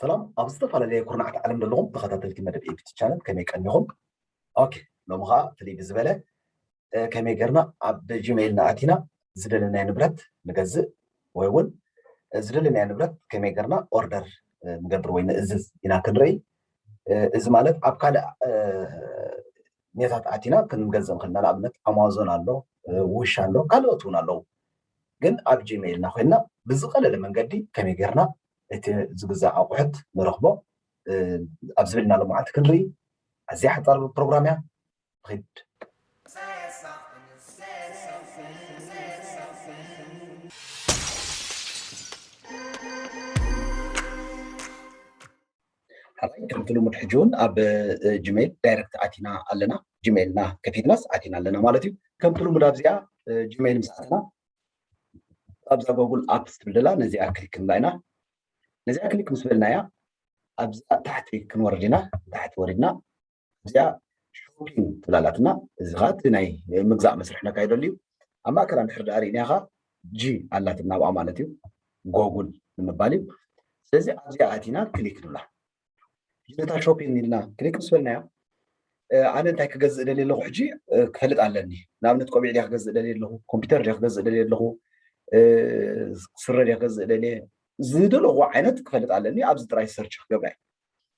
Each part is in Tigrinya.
ሰላም ኣብ ዝተፈላለየ ኩርናዓት ዓለም ዘለኹም ተኸታተልቲ መደብ ኤቢቲ ቻነል ከመይ ቀኒኹም? ኦኬ፣ ሎሚ ኸዓ ፍልይ ብዝበለ ከመይ ጌርና ኣብ ጂሜይልና ኣቲና ዝደለናዮ ንብረት ንገዝእ ወይ እውን ዝደለናዮ ንብረት ከመይ ጌርና ኦርደር ንገብር ወይ ንእዝዝ ኢና ክንርኢ። እዚ ማለት ኣብ ካልእ ኔታት ኣቲና ክንገዝእ ንኽእል ኢና። ንኣብነት ኣማዞን ኣሎ፣ ውሽ ኣሎ፣ ካልኦት እውን ኣለዉ። ግን ኣብ ጂሜይልና ኮይንና ብዝቐለለ መንገዲ ከመይ ጌርና እቲ ዝግዛእ ኣቑሑት ንረኽቦ ኣብ ዝብልናሉ መዓልቲ ክንርኢ። ኣዝያ ሓጻር ፕሮግራም እያ። ኺድ። ሓራይ ከምቲ ልሙድ ሕጂ እውን ኣብ ጂሜይል ዳይረክት ኣቲና ኣለና። ጂሜይልና ከፊትናስ ኣቲና ኣለና ማለት እዩ። ከምቲ ልሙድ ኣብዚኣ ጂሜይል ምስ ኣተና ኣብዛ ጎጉል ኣፕስ ትብል ደላ ነዚኣ ክሊክ ንብላ ኢና። ነዚኣ ክሊክ ምስ በልናያ ኣብዛ ታሕቲ ክንወርድ ኢና። ታሕቲ ወሪድና እዚኣ ሾፒንግ ትብላላትና። እዚ ኸዓ እቲ ናይ ምግዛእ መስርሕ ነካይደሉ እዩ። ኣብ ማእከላ እንድሕር ደኣ ርኢናያ ኸዓ ጂ ኣላትና ኣብኣ ማለት እዩ። ጎጉል ንምባል እዩ። ስለዚ ኣብዚኣ ኣቲና ክሊክ ንብላ። ነታ ሾፒንግ ኢልና ክሊክ ምስ በልናያ ኣነ እንታይ ክገዝእ ደልየ ኣለኹ ሕጂ ክፈልጥ ኣለኒ። ንኣብነት ቆቢዕ ድያ ክገዝእ ደልየ ኣለኹ፣ ኮምፒውተር ድያ ክገዝእ ደልየ ኣለኹ፣ ስረ ድያ ክገዝእ ደልየ፣ ዝደለኹዎ ዓይነት ክፈልጥ ኣለኒ። ኣብዚ ጥራይ ሰርች ክገብራ እየ።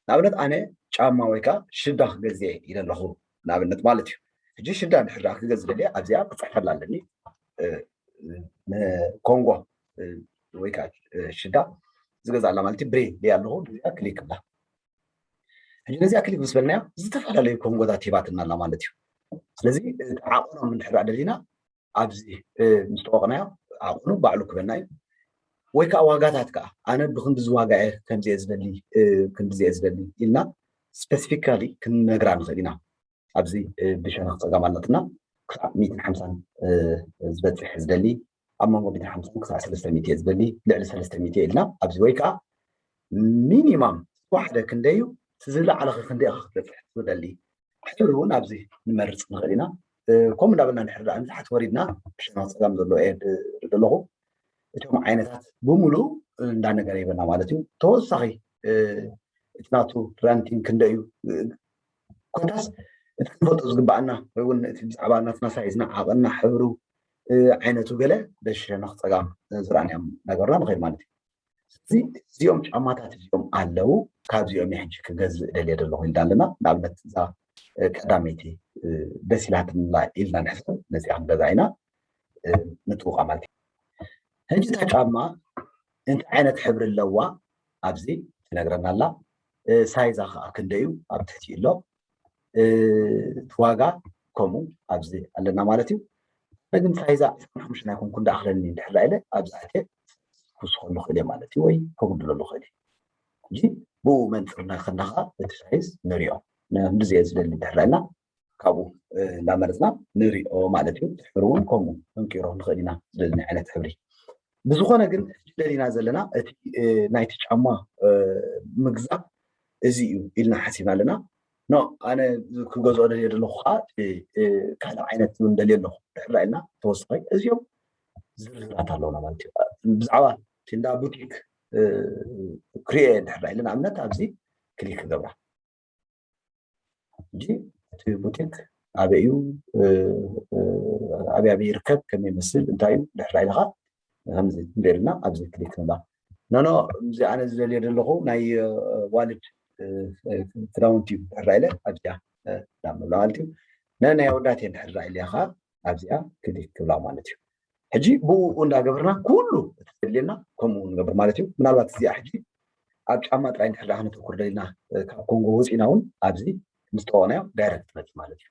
ንኣብነት ኣነ ጫማ ወይ ከዓ ሽዳ ክገዝእ እየ ኢለ ኣለኹ ንኣብነት ማለት እዩ። ሕጂ ሽዳ እንድሕር ደኣ ክገዝእ ደልየ ኣብዚኣ ክፅሕፈላ ኣለኒ። ንኮንጎ ወይ ከዓ ሽዳ ዝገዝኣላ ማለት እዩ። ብሬ ድያ ኣለኹ ነዚኣ ክሊክ ብላ። ሕጂ ነዚኣ ክሊክ ምስ በልናያ ዝተፈላለዩ ኮንጎታት ሂባትና ኣላ ማለት እዩ። ስለዚ ዓቐኖም እንድሕር ደሊና ኣብዚ ምስ ጠወቕናዮ ዓቐኑ ባዕሉ ክበና እዩ። ወይ ከዓ ዋጋታት ከዓ ኣነ ብክንዲ ዝዋጋ እየ ከምዚ እየ ዝደሊ ክንዲ እየ ዝደሊ ኢልና ስፐሲፊካሊ ክንነግራ ንኽእል ኢና። ኣብዚ ብሸነኽ ፀጋም ኣለትና ክሳብ ሚእትን ሓምሳን ዝበፅሕ ዝደሊ ኣብ መንጎ ሚእትን ሓምሳን ክሳብ ሰለስተ ሚእቲ እየ ዝደሊ ልዕሊ ሰለስተ ሚእቲ ኢልና ኣብዚ ወይ ከዓ ሚኒማም ዝተዋሕደ ክንደይ እዩ እቲ ዝለዓለ ክንደይ ኢኻ ክትበፅሕ ትደሊ ሕብሪ እውን ኣብዚ ንመርፅ ንኽእል ኢና። ከምኡ እንዳበልና እንድሕር ደኣ ንታሕቲ ወሪድና ብሸነኽ ፀጋም ዘሎ እየ ዝርኢ ዘለኹ እቶም ዓይነታት ብምሉእ እንዳነገረ ይበና ማለት እዩ። ተወሳኺ እቲ ናቱ ራንቲንግ ክንደይ እዩ ኮታስ እቲ ክንፈልጦ ዝግባኣና ወይ እውን እቲ ብዛዕባ ናትና ሳይዝና ዓቐንና ሕብሩ ዓይነቱ ገለ በሸነኽ ፀጋም ዝረኣናዮም ነገርና ንኸይድ ማለት እዩ። እዚ እዚኦም ጫማታት እዚኦም ኣለዉ ካብዚኦም ሕጂ ክገዝእ ደልየ ዘለኹ ኢልና ኣለና። ንኣብነት እዛ ቀዳመይቲ ደስ ኢላትላ ኢልና ንሕሰብ ነዚኣ ክንገዛ ኢና ንጥውቓ ማለት እዩ። ሕጂ እታ ጫማ እንታይ ዓይነት ሕብሪ ኣለዋ ኣብዚ ትነግረና ኣላ። ሳይዛ ከዓ ክንደይ እዩ ኣብ ትሕቲ ኣሎ። እቲ ዋጋ ከምኡ ኣብዚ ኣለና ማለት እዩ። ግን ሳይዛ ዕስራን ሓሙሽተን ኣይኮንኩን ደኣ ክለኒ እንድሕር ኢለ ኣብዚ ኣትየ ክውስኸሉ ክእል እየ ማለት እዩ ወይ ከጉድለሉ ክእል እየ። ሕጂ ብኡ መንፅርና ከለካ እቲ ሳይዝ ንሪኦ ንብዚ እየ ዝደሊ እንድሕር ኢልና ካብኡ እናመረፅና ንሪኦ ማለት እዩ። ሕብሪ እውን ከምኡ ክንቅይሮ ንኽእል ኢና ዝደለና ዓይነት ሕብሪ። ብዝኾነ ግን ደሊና ዘለና እቲ ናይቲ ጫማ ምግዛእ እዚ እዩ ኢልና ሓሲብና ኣለና። ኖ ኣነ ክገዝኦ ደልየ ዘለኹ ከዓ ካልእ ዓይነት እውን ደልየ ኣለኹ ድሕር ኢልና ተወሳኺ እዚኦም ዝርዝራት ኣለውና ማለት እዩ። ብዛዕባ ቲንዳ ቡቲክ ክሪኤ ድሕር ኢለ ንኣብነት ኣብዚ ክሊክ ክገብራ ሕጂ እቲ ቡቲክ ኣበይ እዩ ኣበይ ኣበይ ይርከብ ከመይ ይመስል እንታይ እዩ ድሕር ኢልካ ከምዚ ንሪኦ ኣለና ኣብዚ ክሊክ ንብላ ኖኖ እዚ ኣነ ዝደልዮ ዘለኹ ናይ ዋልድ ክዳውንቲ እዩ ድሕር ኢለ ኣብዚኣ ዳምብላ ማለት እዩ ናይ ኣወዳት እየ ድሕር ኢልያ ከዓ ኣብዚኣ ክሊክ ክብላ ማለት እዩ ሕጂ ብኡ እንዳገበርና ኩሉ እቲ ዘድልየና ከምኡ ንገብር ማለት እዩ ምናልባት እዚኣ ሕጂ ኣብ ጫማ ጥራይ እንድሕር ደኣ ክነተኩር ደሊና ካብ ኮንጎ ወፂና እውን ኣብዚ ምስ ጠወቕናዮ ዳይረክት ትመፅእ ማለት እዩ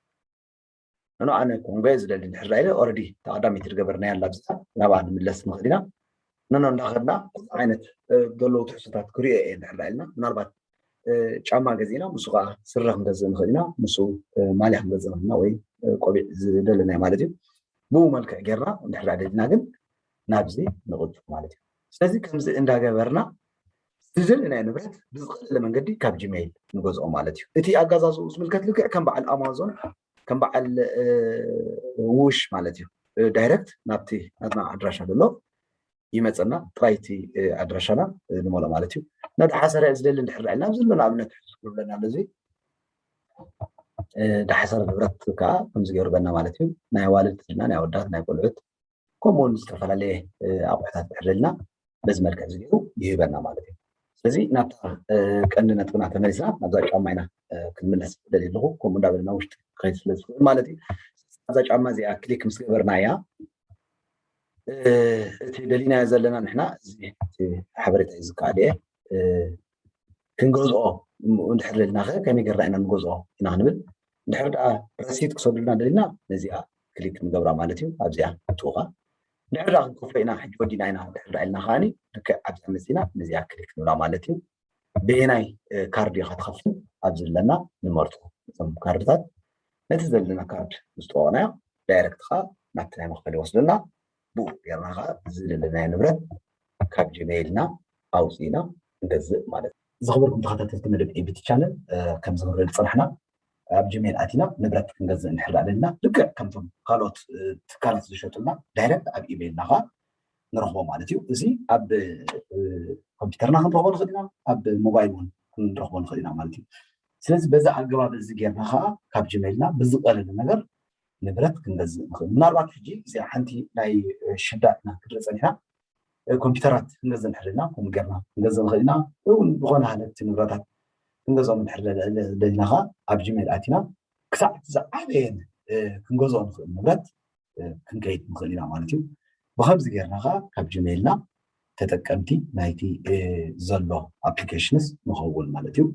ኖኖ ኣነ ኮንጎ እየ ዝደሊ እንድሕር ኢለ ኦረዲ ተቐዳሚቲ ዝገበርናያ ኣላ ኣብዚኣ ናብኣ ንምለስ ንኽእል ኢና ኖኖ እንዳኸድና ኩሉ ዓይነት ዘለዉ ትሕዝቶታት ክሪኦ እየ እንድሕር ኢልና ምናልባት ጫማ ገዚእና ምስ ከዓ ስረ ክንገዝእ ንኽእል ኢና ምስ ማልያ ክንገዝእ ንኽእልና ወይ ቆቢዕ ዝደለናዮ ማለት እዩ ብኡ መልክዕ ጌርና እንድሕር ደሊና ግን ናብዚ ንቕፅል ማለት እዩ ስለዚ ከምዚ እንዳገበርና ዝደለናዮ ንብረት ብዝቐለለ መንገዲ ካብ ጂሜይል ንገዝኦ ማለት እዩ እቲ ኣጋዛዝኡ ዝምልከት ልክዕ ከም በዓል ኣማዞን ከም በዓል ውሽ ማለት እዩ። ዳይረክት ናብቲ ናትና ኣድራሻ ዘሎ ይመፀና፣ ጥራይቲ ኣድራሻና ንመሎ ማለት እዩ። ነቲ ሓሰረ ዝደሊ እንድሕር ዳዕልና ኣብዚ ዘሎ ንኣብነት ዝብለና ኣለዚ ዳሓሰረ ንብረት ከዓ ከምዚ ገይሩ በና ማለት እዩ። ናይ ኣዋልድ እና ናይ ኣወዳት ናይ ቆልዑት ከምኡውን ዝተፈላለየ ኣቑሑታት እንድሕር ደልና በዚ መልክዕ እዚ ገይሩ ይህበና ማለት እዩ። ስለዚ ናብታ ቀንዲ ነጥብና ተመሊስና ናብዛ ጫማ ኢና ክንምለስ ደሊ ኣለኹ። ከምኡ እንዳበለና ውሽጢ ክኸይድ ስለ ዝኽእል ማለት እዩ። ኣብዛ ጫማ እዚኣ ክሊክ ምስ ገበርና እያ እቲ ደሊናዮ ዘለና ንሕና እዚ ሓበሬታ እዩ ዝከኣል እየ ክንገዝኦ እንድሕር ደሊና ከ ከመይ ገርና ኢና ንገዝኦ ኢና ክንብል። እንድሕር ደኣ ረሲት ክሰዱልና ደሊና ነዚኣ ክሊክ ንገብራ ማለት እዩ። ኣብዚኣ ትውኻ እንድሕር ደኣ ክንከፍሎ ኢና ሕጂ ወዲና ኢና እንድሕር ደኣ ኢልና ከዓኒ ልክዕ ኣብዚኣ መፂና ነዚኣ ክሊክ ንብላ ማለት እዩ። በየናይ ካርድ ኢኻ ትኸፍል ኣብዚ ዘለና ንመርፁ እዞም ካርድታት ነቲ ዘለና ካርድ ዝጠወቕናዮ ዳይረክት ከዓ ናብቲ ናይ መኽፈሊ ይወስደና። ብኡ ጌርና ከዓ ዝደለናዮ ንብረት ካብ ጂሜይልና ኣውፂእና ንገዝእ ማለት እዩ። ዝኽበርኩም ተኸታተልቲ መደብ ኤቢቲ ቻነል ከም ዝንሪኦ ዝፀናሕና ኣብ ጂሜይል ኣቲና ንብረት ክንገዝእ እንድሕር ደኣ ደሊና ልክዕ ከምቶም ካልኦት ትካላት ዝሸጡልና ዳይረክት ኣብ ኢሜይልና ከዓ ንረኽቦ ማለት እዩ። እዚ ኣብ ኮምፒውተርና ክንረኽቦ ንኽእል ኢና፣ ኣብ ሞባይል እውን ክንረኽቦ ንኽእል ኢና ማለት እዩ። ስለዚ በዚ ኣገባብ እዚ ጌርና ከዓ ካብ ጂሜይልና ብዝቐለለ ነገር ንብረት ክንገዝእ ንኽእል። ምናልባት ሕጂ እዚኣ ሓንቲ ናይ ሽዳ ኢና ክንርኢ ፀኒሕና። ኮምፒውተራት ክንገዝእ ንሕልና ከምኡ ጌርና ክንገዝእ ንኽእል ኢና። እውን ዝኾነ ሃለቲ ንብረታት ክንገዝኦም እንድሕር ደሊና ከዓ ኣብ ጂሜይል ኣቲና ክሳዕ እቲ ዝዓበየን ክንገዝኦ ንኽእል ንብረት ክንከይድ ንኽእል ኢና ማለት እዩ። ብኸምዚ ጌርና ከዓ ካብ ጂሜይልና ተጠቀምቲ ናይቲ ዘሎ ኣፕሊኬሽንስ ንኸውን ማለት እዩ።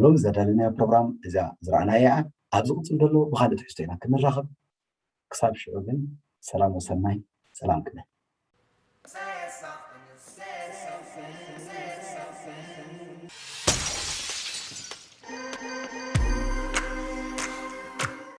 ሎም ዘዳለናዮ ፕሮግራም እዚኣ ዝረኣናያ ኣብ ዝቕፅል ዘሎ ብካልእ ትሕዝቶ ኢና ክንራኸብ። ክሳብ ሽዑ ግን ሰላም ወሰናይ ሰላም ክነ